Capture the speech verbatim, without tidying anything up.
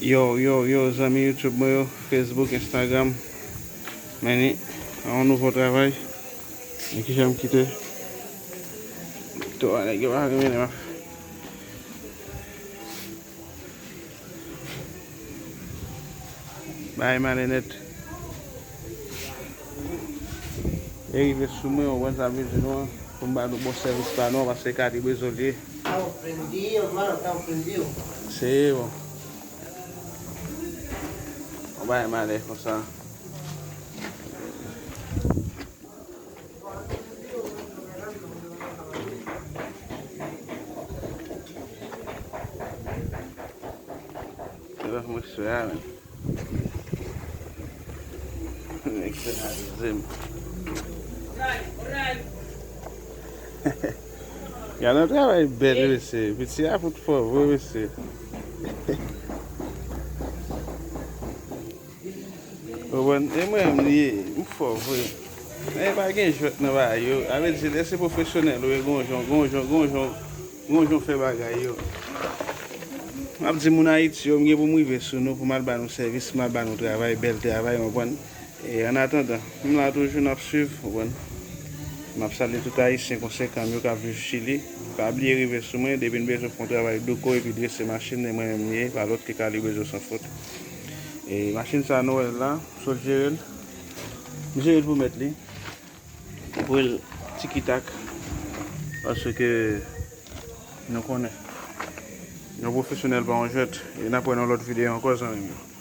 Yo, yo, yo, zanmi YouTube mwen yo, Facebook, Instagram. Men ni, yon nouvo travay. Men kijan m kite. To a nèg yo pa renmen m ap. Bay male nèt. E rive sou mwen, ou konn sa m vle di nou an. Pou m ba nou bon sèvis pa nou an, paske kalib rezo l ye. Está ofendido, hermano, está ofendido. Se bon. Ou bay male konsa. Mwen sou a, men. Nèg sa ap zem. Gade yon travay bèl, mesye. Piti a fout fò vre, mesye. Ou konprann? E mwen menm li ye, m fò vre. Men pa gen jwèt nan bagay yo. Sa vle di, lè se pwofesyonèl ou ye, gon jan, gon jan, gon jan, gon jan fè bagay yo. M ap di moun Ayiti yo, m gen pou m rive sou nou, pou m al ba nou sèvis, m al ba nou travay, bèl travay, ou konprann? E an atandan, m la toujou, n ap swiv, ou konprann? M ap salye tout Ayisyen konsekan m yo k ap viv Chili. Pa bliye rive sou mwen, depi n bezwen fè yon travay douko epi drese machin, e mwen menm li ye, pa lòt ke Kalib Rezo San Fot. E machin sa, Noël la, m sot jere l. M jere l pou mèt li. M voye l tikitak. Paske nou konnen, yon pwofesyonèl pa yon jwèt. E n ap wè nan lòt videyo ankò, zanmi m yo.